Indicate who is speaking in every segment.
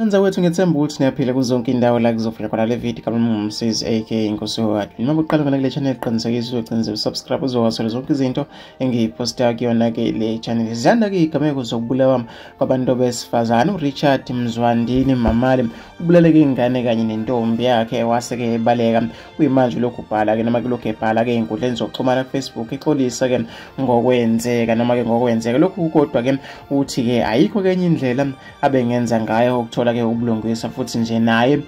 Speaker 1: Nzakwethu ngethemba ukuthi niyaphila kuzonke indawo la kuzofika khona le video kama ngumsizi aka Inkosi Howard. Noma uqala khona kule channel qinisekisa uzocinza usubscribe uzowathola zonke izinto engiyiposta kuyona ke le channel. Ziyanda ke igameko zokubulawa kwabantu besifazane. uRichard Mzwandini Mamale ubulaleke ingane kanye nentombi yakhe wase ke ebaleka. Kuyimanje lokhu ubhala ke noma kulokhu ebhala ke einkundleni zokuxhumana Facebook exolisa ke ngokwenzeka noma ke ngokwenzeka lokhu, kodwa ke uthi ke ayikho ke enye indlela abengenza ngayo ukuthola ke ubulungisa, futhi nje naye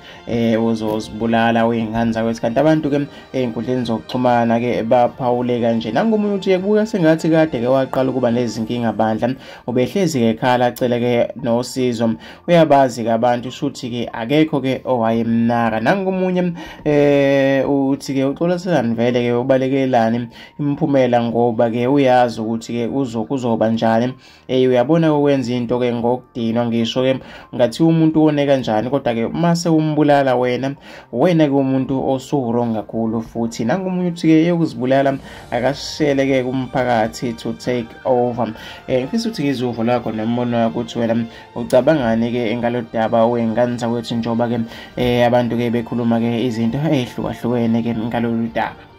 Speaker 1: uzozibulala uyingane zakwethu. Kanti abantu ke einkundleni zokuxhumana ke baphawuleka nje nangomunye uthi kubuka sengathi kade ke waqala ukuba nezinkinga bandla, ubehlezi ke ekhala acele ke nosizo, uyabazi ke abantu shuthi ke akekho ke owayemnaka. Nangomunye uthi ke uxoliselani vele ke ubalekelani imiphumela ngoba ke uyazi ukuthi ke kuzoba njani. Uyabona ukwenza into ke ngokudinwa, ngisho ke ngathi umuntu wone kanjani, kodwa ke mase umbulala wena ke umuntu osuwrong kakhulu. Futhi nangomunye uthi ke yokuzibulala akashele ke kumphakathi to take over. Ngifisa ukuthi ngizuvo lakho nombono wakho ukuthi wena ucabangani ke ngalodaba wengane zakwethu, njengoba ke abantu ke bekhuluma ke izinto ezihlukahlukene ke ngalolu daba.